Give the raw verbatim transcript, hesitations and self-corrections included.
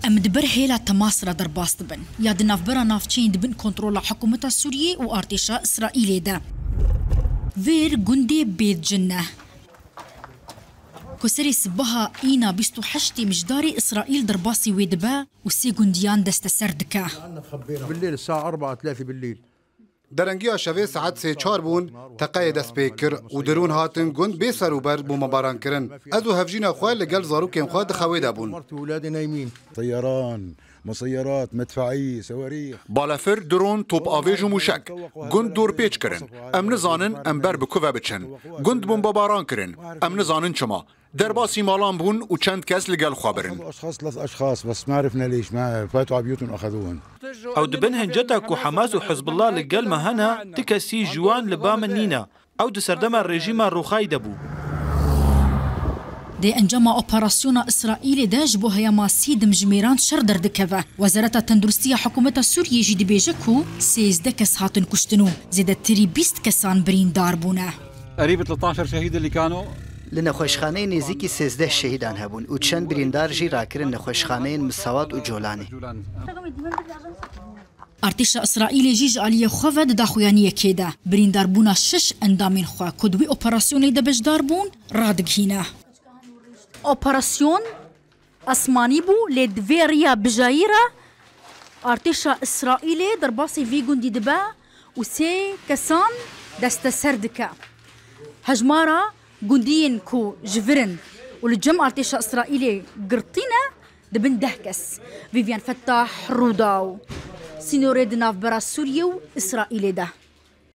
Em di ber hêla temas re derbas dibin ya di navbera navçeyên di bin kontrola hikûmeta Sûriyê û artêşa Îsraîlê de. Vêr gundê Bêt Cinne. Ku serê sibaha îna bîst û heştê Mijdarê Îsraîl derbasî wê dibe û sê gundiyan desteser dike. بالليل الساعة أربعة، ثلاثة بالليل. Derengiya şevê saet sê çar bûn, teqeyê dest pê kir û dirûn hatin gund bê serûber bombebaran kirin. Ez û hevjîna xwe li gel zarokên xwe di xewê de bûn. طيران، مسيرات، مدفعية، صواريخ. Balefir, dron, topavêj û mûşek. Gund dorpêç kirin. Em nizanin em ber bi ku ve biçin. Gund bombebaran kirin. Em nizanin çima. Derbasî malan bûn û çend kes li gel xwe birin. أشخاص، ثلاث أشخاص، بس ما عرفنا ليش، ما فاتوا على بيوتهم أخذوهم. Ew dibin hinceta ku Hamas û Hizbullah li gel me hene, ti kesî ji wan li ba min nîne. Ew di serdema rejîma Rûxayî de bû. Di encama operasyona Îsraîlê de ji bo heyama sî dimjimêran şer derdikeve. Wezareta Tenduristiya Hikûmeta Sûriyê jî dibêje ku sêzdeh kes hatin kuştin û zêdetirî bîst kesan birîndar bûne. قريب ثلاثة عشر شهيد اللي كانوا. Li nexweşxaneyê nêzîkî sêzdeh şehîdan hebûn û çend birîndar jî rakirin nexweşxaneyên Misawat û Colanê. Artêşa Îsraîlê jî ji aliyê xwe ve di daxuyaniyekê de birîndarbûna şeş endamên xwe ku di wî operasyonê de beşdar bûn, radigihîne. Operasyon asmanî bû, lê di vê riya bijayî re artêşa Îsraîlê derbasî vî gundî dibe û sê kesan desteser dike. Hejmara gundiyên ku ji vir in û li cem artêşa Îsraîlê girtî ne, dibin deh kes. Vivian Fettah, Rûdaw, sînorê di navbera Sûriyê û Îsraîlê de.